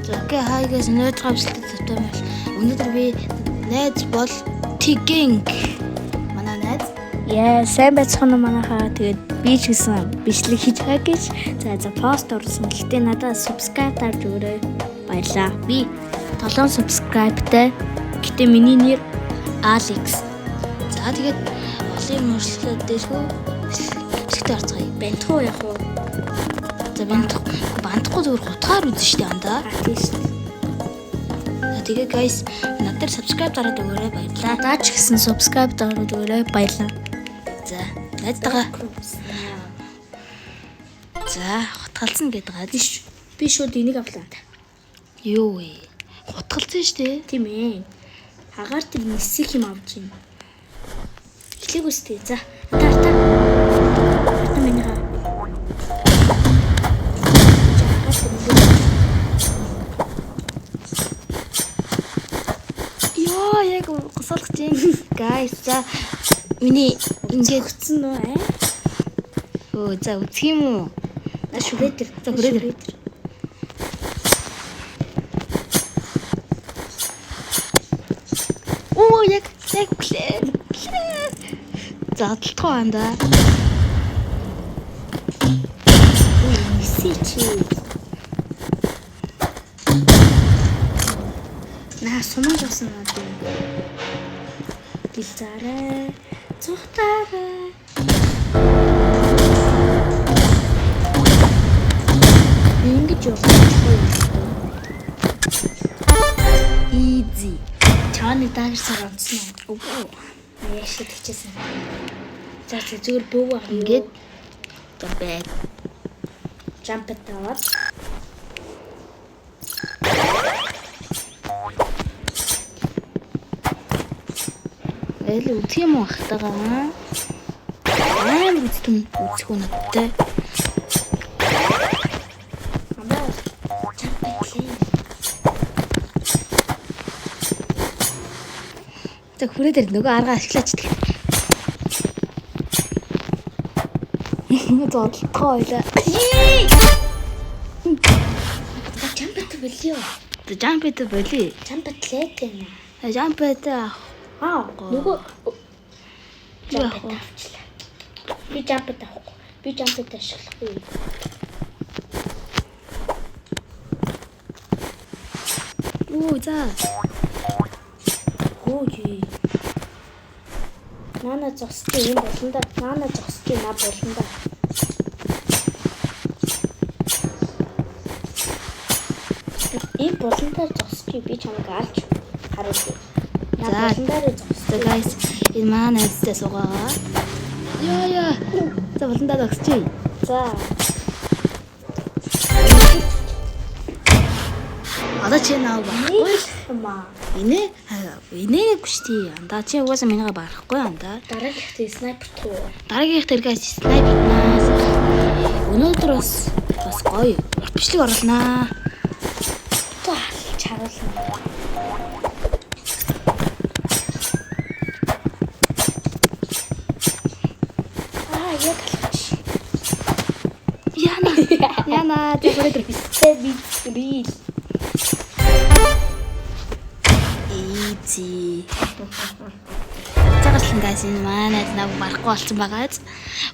За okay, hi guys, өнөөдөр хамтлалт тавтай байл. Өнөөдөр би найз бол Тигэнг. Манай найз. Яа, сайн байцгаана уу манайхаа. Тэгээд би ч гэсэн бичлэг хийж байгаа гэж. За за пост оруулсан. Гэхдээ надад subscribe дарж өгөөрэй. Баярлаа. Би 7 subscribe-тай. Гэхдээ миний нэр Алекс. За тэгээд олон юм өөрчлөлтүүд дээрхүү бичлэгтээ орцгоё. Бантуу яг уу. За бантахгүй зүгээр хутгаар үзэн штэ андаа. А тийм шүү. За тэгээд guys, над дээр subscribe дараад өгөөрэй, баярлалаа. Надад ч гэсэн subscribe дараад өгөөрэй. Баярлаа. За найзтайгаа за хутгалцсан гэдэг байгаа. Би би шууд энийг авлаа. Юу вэ? Хутгалцсан штэ. Тийм ээ. Агаар тэр нисэх юм авч байна. Эхлээг үстэй. За, ата ата. Ата минийхаа. За, агаар тэр нисэх. Йоо, яг госолгож байна. Guys, за миний ингээд Өгцөн нөө аа. өө за үзэх юм уу? На шүрээ тэр. За, хүрээ тэр. тэр. Оо, яг яг өглөө. За одолтгоо байна да. Үй, нисээ чи. Наа суман жуусан надад. Гил зарай. Цухтаарай. Ингэж явах юм. Easy. Чаа нэг даагсаар онцсон уу? Үгүй. Яа шиг тэгчээсэн. За за зүгээр бөв авах. Ингээд за бай. Jump таваад. Айл үзэх юм уу ахтайгаа? Амар үзтэн үзэх үү надтай. Амаа jump лээ. За хүрээ дээр нөгөө аргаа ашиглаач тэг. За одолтгоо байлаа. За jump болио. За jump it болий. Jump лээ тийм. За jump it авах. Аа нөгөө Юу jump авах вэ? авчлаа. Би jump авахгүй. Би jump ашиглахгүй. Оо за. Хөөе. Нана зогсчих юм болно да. Нана зогсчих на болно да. Ийм булантаар зогсчих би чамайг алж харуулъя. На За. булантаараа За зогсчих. guys, энэ манай найзтай суугаа. Яа яа. За буландаа зогсчих. За. Одоо чи наа барахгүй. Маа. Инээ инээгүй шүү дээ. Андаа чи угаасаа минийгээ барахгүй андаа. Дараагийнхт снайпер туу. Дараагийнх дээр guys снайпер наас. Өнөөдөр бас бас гоё урт бичлэг оруулнаа. Туу алж харуулна. Аа яг алж. Яна. Яна зүгээр тэр. Тэ би real. Easy. Цагаалсан guys, энэ манай найз намайг барахгүй болсон байгааз.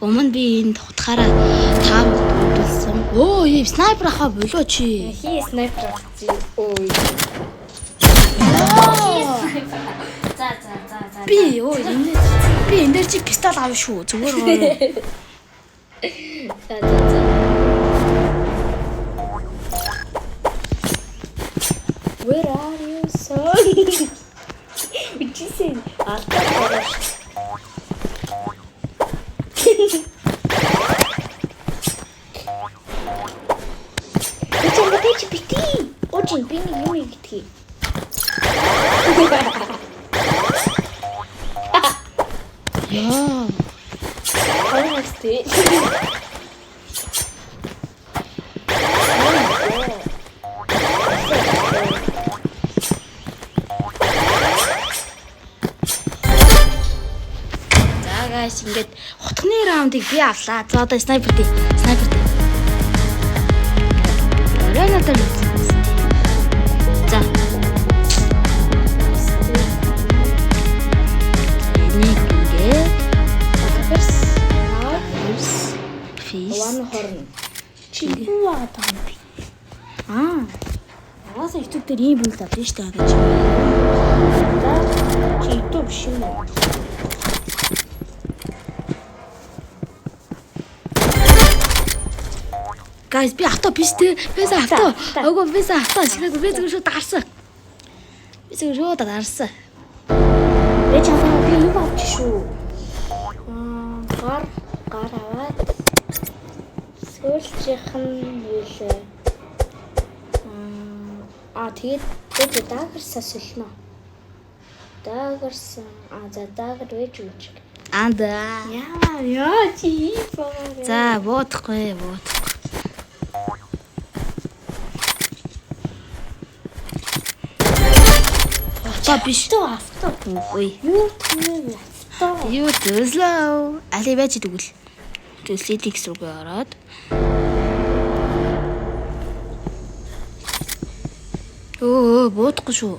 Өмнө би энэ хутгаараа тав дүүлсэн. Өө, ийм снайпер ахаа болоо чи. Хи снайпер авчих. Ой. За за за за. Би ёо энэ би энэ дээр чи пистол авна шүү. Зүгээр гоё. За за за. Where are you son? Бичсэн алдаа гараа шүү. Би ч юм би чи бити. Ожин би нэг юм ингэдэг. Яа. Хоёр хэвчээ. За guys, ингээд хутганы раундыг би авлаа. За одоо снайпер тий. Снайпер тий. Орой надад үзсэн. Peace. One хорн. Чи юу байгаа юм бэ? Аа. Угаасаа YouTube дээр ийм бүл авсан шүү дээ одоо чи. За чи YouTube биш юм уу? Guys, би авто биш те. Бис авто. Үгүй бис авто. Ашиглаагүй би зүгээр шууд дарсан. Би зүгээр шууд дарсан. Би чамаа би юу авч шүү. Аа гар гар аваад сүүлчийнх нь юу лээ? Аа тэгээд би дагерсаа солино. Дагерсан аа за дагер вэж үуч. Анда. Яа яа чи ийм байгаа. За, буудахгүй, буудахгүй. Авто биш. Авто авто. Үгүй. Юу түнэ авто. Юу төслөө. Али байж тэгвэл. Төслийг рүүгээ ороод. Өө, буудахгүй шүү.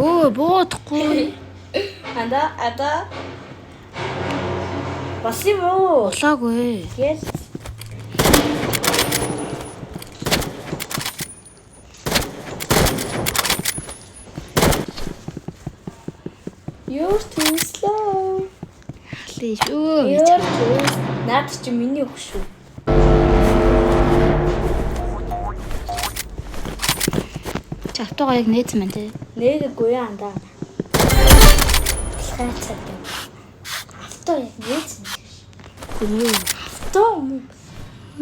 Өө, буудахгүй. Анда ада. Бас юм уу? Болоогүй. Тэгэл You're too slow. Али шүү. You're too. Наад чи миний өгш шүү. Чи автогоо яг нээсэн байна те. Нээгээгүй яа андаа. Хайцаад. Авто яг нээсэн. Үгүй. Авто юм уу?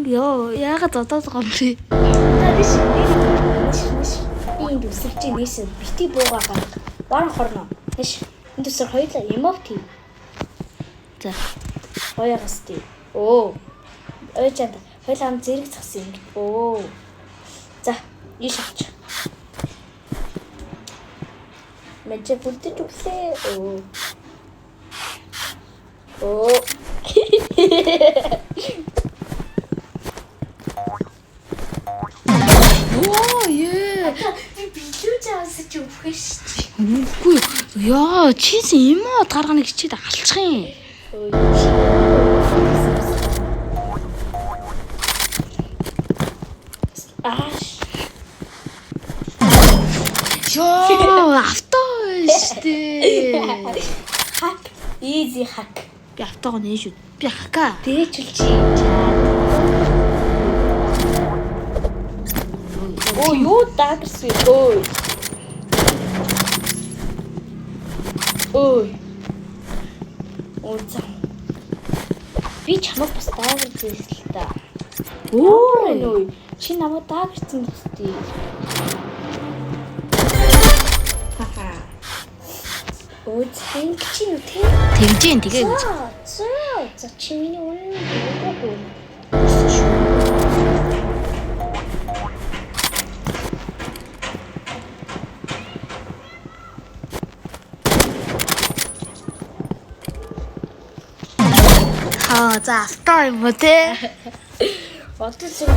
Йоо, яагаад зодоод байгаа юм бэ? Та биш ниш ниш. Би энд өсөлж нээсэн. Бити буугаа гарга. Баран хорно. Ниш. Энд өсөр хоёулаа эмок тий. За. Хоёроос тий. Оо. Ойчанд хоёулаа ам зэрэг згсэн юм. Оо. За, иш авч. Мэджэ бүлдэж өглөө. Оо. Оо. Оо, ее. Би билүү жаасан чи өвхөн шүү. Үгүй. Яа, чи юм уу гаргана хичээд алчих юм. Ааш. Йоо, авто штэ. Hack. Easy hack. Би автогоо нэ шүү. Би хака. Дээчл чи чаад. Оо юу дагэрс вэ? Ой. Ой. Оо за. Би чамайг бас дагэр зээсэл та. Өөр нөө. Чи намайг дагэрсэн үстэй. Хаха. Өө зинг чи юу те? Тэгжэн тэгээ гэж. За, за, за чи миний үнэн дуугүй. Өссөн шүү. Хаа, за авто юм уу те? Одоо зөв.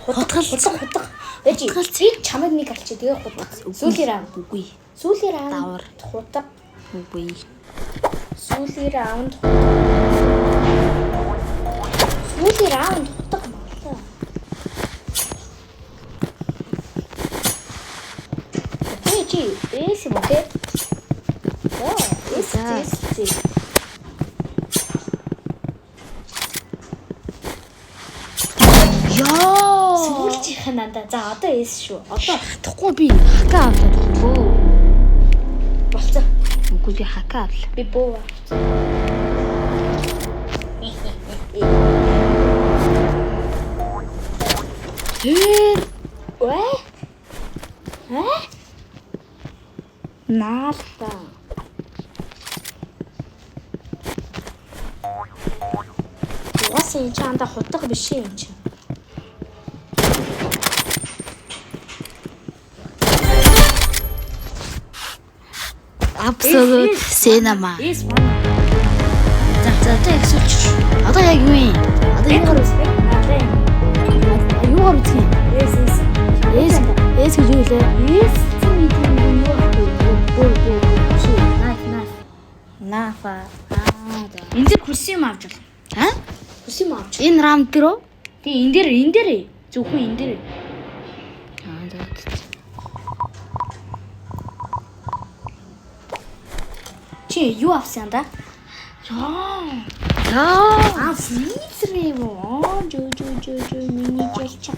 Хутгал. Хутга хутга. Бэжи. Би чамайг нэг алчи тэгээ хутга. Сүүлийн раунд. Үгүй. Сүүлийн раунд. Давар. Хутга. Үгүй. Сүүлийн раунд хутга. Сүүлийн раунд хутга маллаа. Чи чи эс юм уу те? За, эс За. эс эс. Йоо. Сүүлчийнх нь надаа. За одоо эс шүү. Одоо Тухгүй би хака авлаа. бөө. Болцоо. Үгүй би хака авлаа. Би бөө авцсан. Тэр Вэ? Э? Наалта. Угаасаа энэ чинь андаа хутга биш юм чинь. Absolute cinema. Is one. За за одоо яг сүүлч. Одоо яг юу юм? Одоо юугаар үзэх? Наалаа. Юугаар үзэх юм? Эс эс. Эс эс гэж юу лээ? Эс гэдэг юм юу ахгүй. Бөө бөө бөө. Чи knife knife. Наафа. Аа за. Энэ дээр хөрсөн юм авч болно. Аа? Хөрсөн юм авч. Энэ раунд дээр үү? Тий, энэ дээр энэ дээр зөвхөн энэ дээр. Аа за. Чи юу авсан да? Яа. За. Аа, фризер юм уу? Аа, жөө жөө жөө жөө миний жил чак.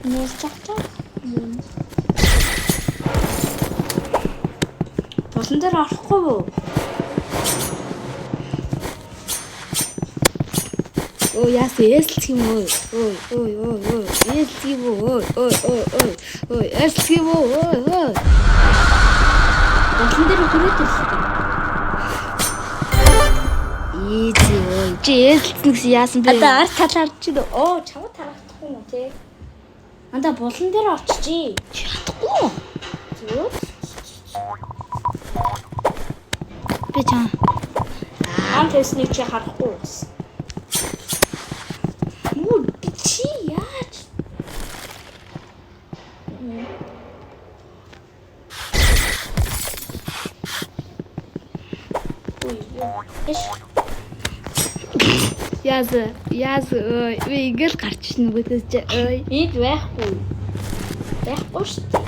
Нэр чак чак. Булан дээр орохгүй юу? Өө яасан эсэлцэх юм уу? Өө өө өө өө эсэлцэх юм уу? Өө өө өө өө эсэлцэх юм уу? Өө өө. Булан дээр хүрээд ирлээ. Ийзи өө. Чи эсэлцэн гэсэн яасан бэ? Одоо арт талаар чи оо чамд харагдахгүй юм те. Анда булан дээр очжээ. Чадахгүй. Зүг. Би чам. Ам тавьсныг чи харахгүй бас. Мүү би чи яаж? Ой, эш. Яасан? Яасан? Өө би ингээл гарч ирнэ нүгөөс чи. Ой. Энд байхгүй. Байхгүй шүү дээ.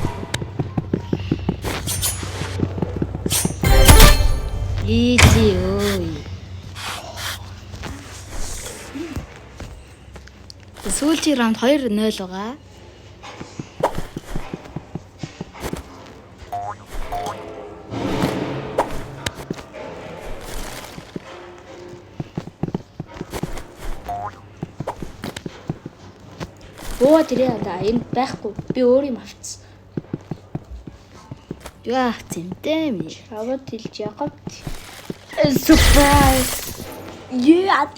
Ийзи өө. Сүүлчийн раунд 2-0 байгаа. Бөө тэрээ надаа энд байхгүй. Би өөр юм авчихсан. Юу авсан юм бэ миний? Аваад хэлж ягавт. Surprise. Юу ат.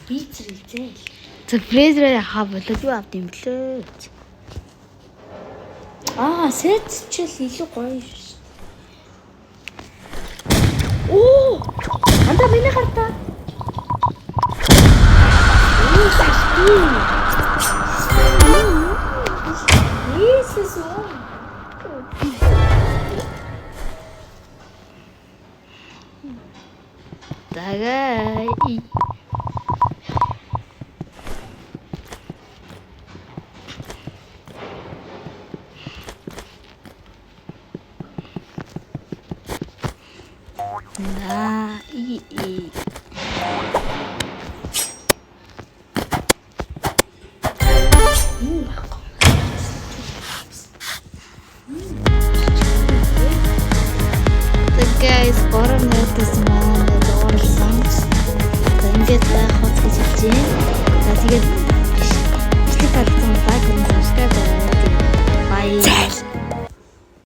Бицрэлзээ. Surprise-ээр хаа болоод юу авд юм блэ? Аа, сэтчил илүү гоё шүү. Оо! Анда миний хартаа. Оо, сашти. Есүс оо. Дагай. На и и.